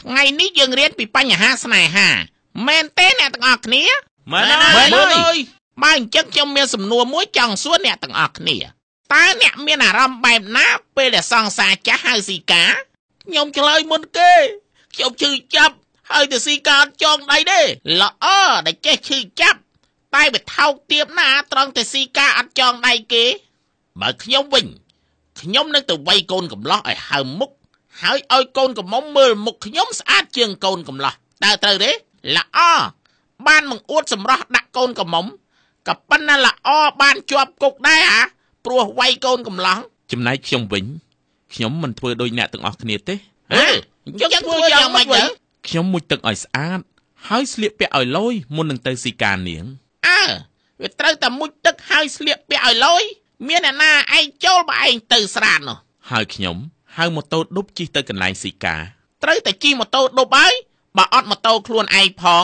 ថ្ងៃនេះយើងរៀនពីបញ្ហាស្នេហាមែនទេអ្នកទាំងអស់គ្នា មែនហើយ បើអញ្ចឹងខ្ញុំមានសំណួរមួយចង់សួរអ្នកទាំងអស់គ្នាតើអ្នកមានអារម្មណ៍បែបណាពេលដែលសង្សារចាស់ហៅស៊ីកាខ្ញុំឆ្លើយមុនគេខ្ញុំឈឺចាប់ហើយទៅស៊ីកាអត់ចងដៃទេល្អដែលចេះឈឺចាប់តែវាថោកទាបណាស់ត្រង់តែស៊ីកាអត់ចងដៃគេបើខ្ញុំវិញខ្ញុំនឹងទៅវាយកូនកំលោះឲ្យហើមមុខហើយឲ្យកូនកំមុំមើលមុខខ្ញុំស្អាតជាងកូនកំលោះតើត្រូវទេល្អបានបង្អួតសម្រស់ដាក់កូនកំមុំក៏ប៉ុន្តែល្អបានជាប់គុកដែរហ่าព្រោះវាយកូនកំឡោះចំណែកខ្ញុំវិញខ្ញុំមិនធ្វើដូចអ្នកទាំងអស់គ្នាទេអញ្ចឹងធ្វើយ៉ាងម៉េចទៅខ្ញុំមុជទឹកឲ្យស្អាតហើយស្លៀកពាក់ឲ្យលយមុននឹងទៅស៊ីការនាងអើវាត្រូវតែមុជទឹកហើយស្លៀកពាក់ឲ្យលយមានអ្នកណាឯងចូលបើឯងទៅស្រាតនោះហើយខ្ញុំហៅម៉ូតូឌុបជិះទៅកន្លែងស៊ីការត្រូវតែជិះម៉ូតូឌុបហើយបើអត់ម៉ូតូខ្លួនឯងផង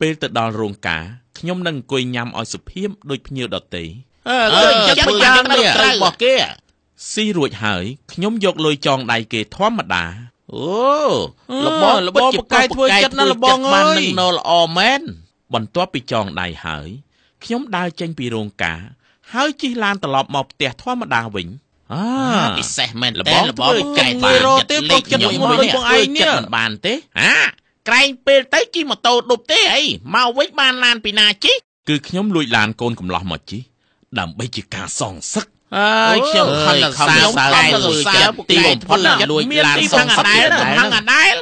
ពេលទៅដល់រោងការខ្ញុំនឹងអង្គុយញ៉ាំឲ្យសុភាពដូចភ្ញៀវដទៃអញ្ចឹងយ៉ាងនេះត្រូវរបស់គេស៊ីរួចហើយខ្ញុំយកលុយចងដៃគេធម្មតាអូលបងលបងបកែធ្វើចិត្តណាលបងអើយបាននឹងនៅល្អមែនបន្ទាប់ពីចងដៃហើយខ្ញុំដើរចេញពីរោងការហើយជិះឡានត្រឡប់មកផ្ទះធម្មតាវិញពិសេសមែនលបងលបងកែបានចិត្តលេខខ្ញុំមួយនេះបងឯងនេះមិនបានទេហាក្រែងពេលទៅជិះម៉ូតូឌុបទេអីមកវិញបានឡានពីណាជិះគឺខ្ញុំលួចឡានកូនកំលោះមកជិះដើម្បីជាការសងសឹកអើយខ្ញុំខំសរសើរកែធ្វើចិត្តទីបំផុតលួចឡានសងសឹកដែរខាងអដែល